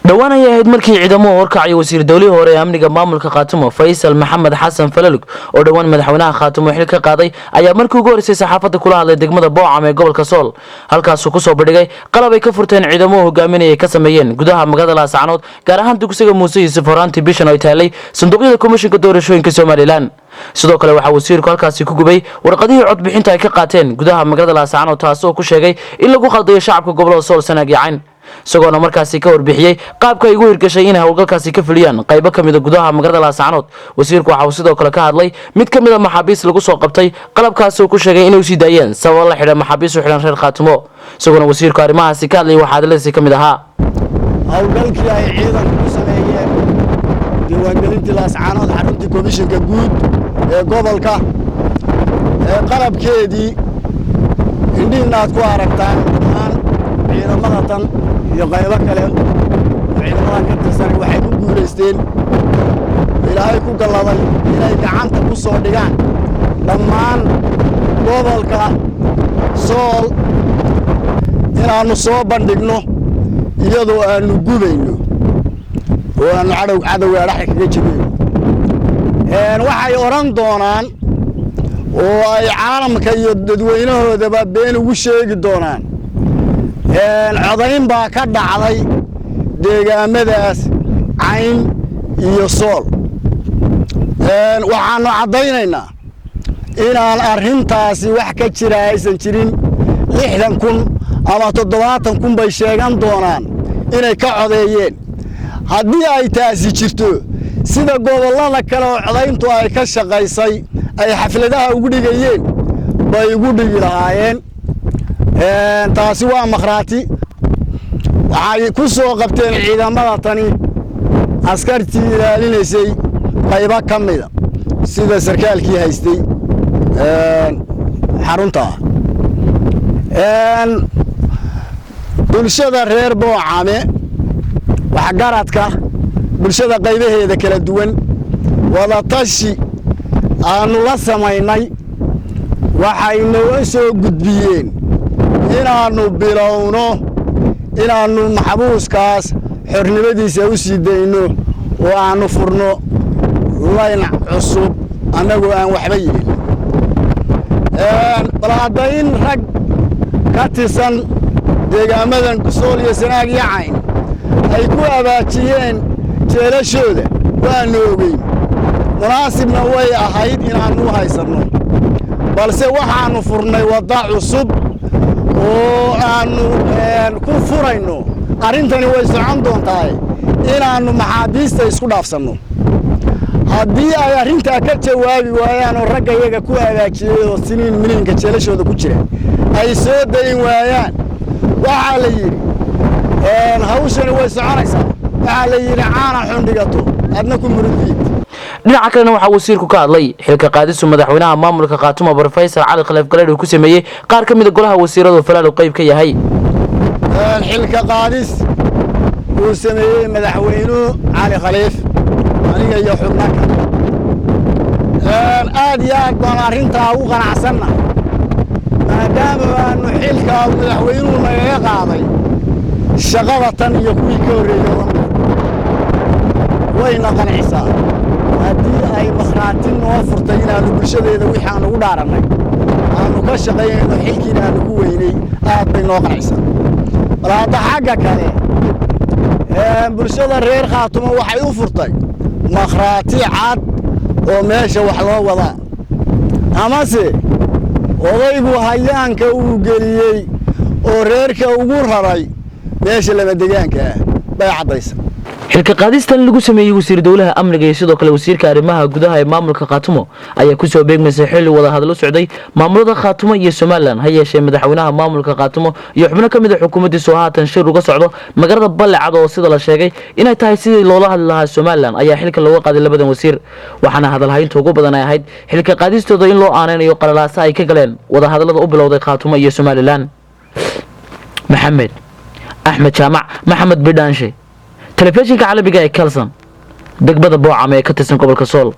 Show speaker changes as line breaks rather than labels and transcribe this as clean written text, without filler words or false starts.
Dhowaan ayay ahayd markii ciidamo horkacaya wasiir dowlihii hore ee amniga maamulka Khaatumo, Faysal Maxamed Xasan Falalug, oo dhowaan madaxweynaha Khaatumo xil ka qaaday, ayaa markii ugu horreysay saxaafadda kula hadlay degmada Boocam ee gobolka Sool, halkaasuu kusoo bandhigay qalab ay ka furteen ciidamo hogaaminaya ka sameeyeen gudaha magaalada Laascanood, gaar ahaan dugsiga Muuse Yuusuf, horaantii bishan ay taalay sanduuqyada komishinka doorashooyinka Somaliland. Sidoo kale waxaa wasiirku halkaasi ku gubay warqadihii codbixinta ay ka qaateen gudaha magaalada Laascanood, taasoo ku sheegay in lagu khaldayo shacabka gobolada Sool, Sanaag iyo Cayn, isagoona markaasi ka warbixiyey qaabka ay ugu hirgashay inay howlgalkaasi ka fuliyaan qaybo ka mida gudaha magaalada Laascanood. Wasiirku waxa uu sidoo kale ka hadlay mid ka mid a maxaabiis lagu soo qabtay qalabkaasi uu ku sheegay inay usii daayeen sababo la xidhan maxaabiis u xidhan reer Khaatumo. Isagoona wasiirku arrimahaasi ka hadlayay, waxaa hadaladiisi ka mid ahaa:
Howlgalkii ay ciidanku ku sameeyeen diiwaangelintii Laascaanood, xaruntii komishinka guud ee gobolka ee qalabkeedii indhihiinna aad ku aragtaan, dhammaan ciidamada tan iyo qaybo kale oo ciidamadan ka tirsan waxay ku guulaysteen, Ilaahay ku galladay, inay gacanta ku soo dhigaan dhammaan gobolka Sool, inaannu soo bandhigno iyadoo aannu gubayno oo aannu cadhow cadowga adhaxda kaga jebiyno. Waxay odhan doonaan oo ay caalamka iyo dadweynahoodaba been ugu sheegi doonaan codayn baa ka dhacday deegaamadaas Cayn iyo Sool. Waxaannu caddaynaynaa inaan arrintaasi wax ka jira aysan jirin. 60,000 ama 70,000 bay sheegan doonaan inay ka codeeyeen. Haddii ay taasi jirto, sida gobollada kale oo codayntu ay ka shaqaysay ay xafladaha ugu dhigayeen bay ugu dhigi lahaayeen. Taasi waa makhraati. Waxay ku soo qabteen ciidamada tani askartii ilaalinaysay qaybo ka mida, sida sarkaalkii haystay xarunta. Bulshada reer Boocame, waxgaradka bulshada qaybaheeda kala duwan, wadatashi aannu la samaynay, waxay noo soo gudbiyeen inaannu bilowno inaannu maxbuuskaas xornimadiisa u sii dayno oo aannu furno layn cusub, annagoo aan waxba yeelin. Bal hadda in rag ka tirsan deegaamadan Sool iyo Sanaag iyo Cayn ay ku abaajiyeen jeelashooda, waannu ogeyn, munaasibna way ahayd inaannu u haysanno, balse waxaannu furnay wadda cusub oo aannu ku furayno. Arrintani way socon doontahay inaannu maxaabiista isku dhaafsanno. Haddii ay arrintaa ka jawaabi waayaan oo ragga iyaga ku abaajiyey oo siniin miniinka jeelashooda ku jira ay soo dayn waayaan, waxaa la yidhi hawshani way soconaysaa. Waxaa la yidhi caana xundhigato adna ku murudiid.
Dhinaca kalena waxaa wasiirku ka hadlay xilka qaadisu madaxweynaha maamulka Khaatumo, Professor Cali Khaliif Galeedh, uu ku sameeyey qaar ka mida golaha wasiiradu Falaalu qayb ka yahay.
Xilka qaadis uu sameeyey madaxweynuhu Cali Khaliif, aniga iyo xubno kale, aad iyo aad baan arrintaa ugu qanacsannahay, maadaama aanu xilkaa madaxweynuhu nagaga qaaday shaqada tan iyo kuwii ka horreeyey oo dhan wayna qancisaa. Haddii ay makhraati noo furtay inaannu bulshadeeda wixii aan ugu dhaarannay aanu ka shaqaynayno, xilkiina aanu ku weynay, aad bay noo qancisaa. Bal hadda xagga kale, bulshada reer Khaatumo waxay u furtay makhraati cad oo meesha wax loo wadaa, amase odaygu hayaanka uu geliyey oo reerka ugu raray meesha lamadegaanka ah bay caddaysa.
Xilka qaadistan lagu sameeyey wasiir dowlaha amniga iyo sidoo kale wasiirka arrimaha gudaha ee maamulka Khaatumo ayaa kusoo beegmaysay xilli wadahadlo socday maamulada Khaatumo iyo Somaliland. Ha yeeshee madaxweynaha maamulka Khaatumo iyo xubno ka mid a xukuumaddiisu haatan shir uga socdo magaalada Ballecad, oo sida la sheegay inay tahay sidii loola hadli lahaa Somaliland, ayaa xilka looga qaaday labadan wasiir, waxaana hadalhaynta ugu badan ay ahayd xilka qaadistooda in loo aaneynayo qalalaasa ay ka galeen wadahadallada u bilowday Khaatumo iyo Somaliland. Maxamed Axmed Jaamac, Maxamed Bidhaanshe, telefishinka caalamiga ee Kalson, degmada Boocame ee ka tirsan gobolka Sool.